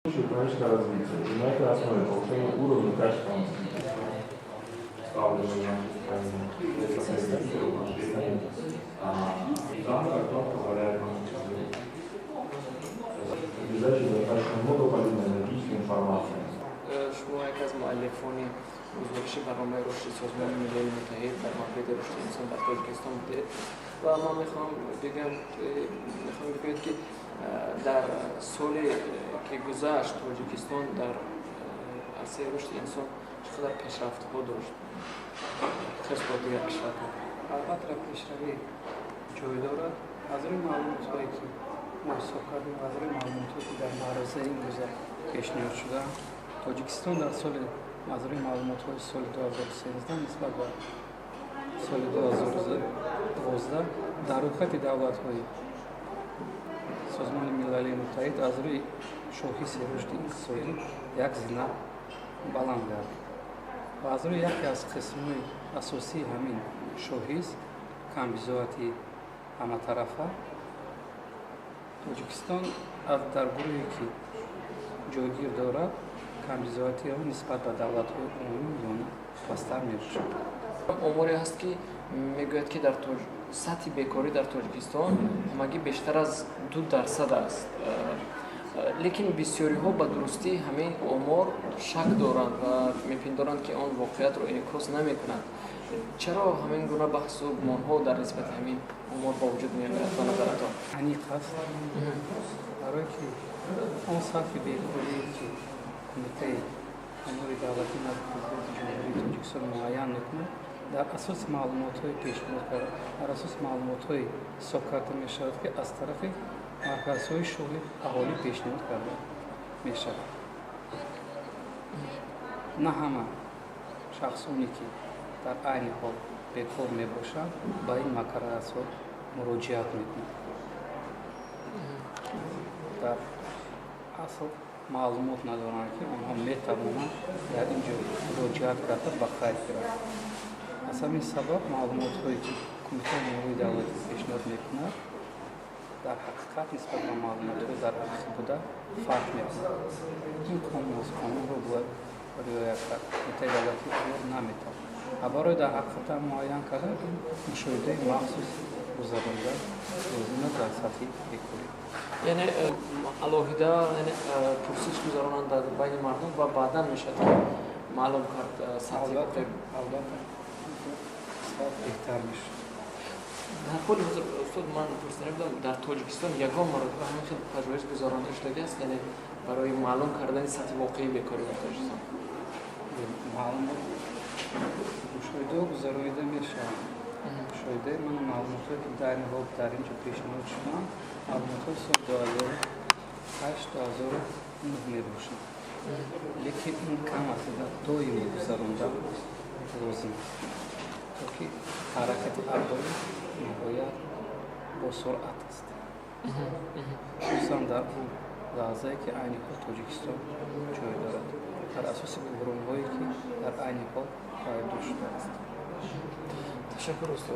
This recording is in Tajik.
Экономическое развитие и на этой основе повышение уровня качества شما یکی از مؤلفان گزارش برنامه رشد سازمان ملل متحد در مورد رشد انسان در تاجیکستان بودید و من میخوام بگم میخوام بگوید که در سالی که گذشت تاجیکستان در عرصه رشد انسان چقدر پیشرفت ها داشت قیاس با دیگر کشورها؟ албатта, пешравӣ ҷой дорад. Аз рӯи маълумотҳое, ки мо ҳисоб кардем, аз рӯи маълумотҳое, ки дар маърузаи имрӯза пешниҳод шудаанд, Тоҷикистон дар соли, аз рӯи маълумотҳои соли 2013 нисбат ба соли 2012, дар рӯйхати давлатҳои Созмони Милалии Муттаҳид аз рӯи шохиси рушди иқтисодӣ як зина баланд гардид ва аз рӯи яке аз қисмҳои асосии ҳамин шохис, камбизоати ҳаматарафа, Тоҷикистон дар гурӯҳе, ки ҷойгир дорад, камбизоати он нисбат ба давлатҳои умумӣ миёна пасттар мебошад. Оморе ҳаст, ки мегӯяд, ки дар сатҳи бекорӣ дар Тоҷикистон ҳамагӣ бештар аз 2% аст, лекин бисёриҳо ба дурустии ҳамин омор шак доранд ва мепиндоранд, ки он воқеиятро инъикос намекунад. Чаро ҳамин гуна баҳсу гумонҳо дар нисбати ҳамин омор ба вуҷуд меояд, ба назаратон? Аниқ аст, барое ки он сатҳи бекорие, ки Кумитаи омори давлатӣ назди Президенти Ҷумҳурии Тоҷикистон муайян мекунад, дар асоси маълумотҳои пешниҳод карда, дар асоси маълумотҳои ҳисоб карда мешавад, ки аз тарафи марказҳои шуғли аҳолӣ пешниҳод карда мешавад. На ҳама шахсоне, ки дар айни ҳол бекор мебошанд, ба ин марказҳо муроҷиат мекунанд. Дар асл маълумот надоранд, ки онҳо метавонанд дар ин ҷо муроҷиат карда, ба қайд гиранд. Аз ҳамин сабаб маълумотҳое, ки Кумитаи омории давлатӣ пешниҳод мекунад, дар ҳақиқат нисбат ба маълумотҳои дар архив буда фарқ мекунад. Ин қонун аст, қонунро бояд риоя кард. Кумитаи давлатии омор наметавонад ва барои дар ҳақиқатан муайян кардан ин мушоҳидаи махсус гузаронида лозим аст дар сатҳи бекорӣ. Яъне алоҳида, яъне пурсиш гузаронанд дар байни мардум ва баъдан мешавад, ки маълум кард сатҳи. Албатта, беҳтар мешавад. Дар ҳоли ҳозир, устод, ман пурсида будам, дар Тоҷикистон ягон маротиба ҳамин хел пажӯҳиш гузаронида шудагиаст, яъне барои маълум кардани сатҳи воқеии бекорӣ дар Тоҷикистон? Маълумот, мушоҳидаҳо гузаронида мешаванд. Мушоҳидаи ман, маълумотҳое, ки дар ин ҳол дар ин ҷо пешниҳод шуданд, маълумотҳои соли 2008, 2009 мебошанд, лекин ин кам аст, доимо гузаронда лозим аст, то ки ҳаракати аҳолӣ ниҳоят босуръат аст, хусусан дар он лаҳзае, ки айни ҳол Тоҷикистон ҷой дорад, дар асоси буҳронҳое, ки дар айни ҳол пайдо шудааст. Ташаккур, устод.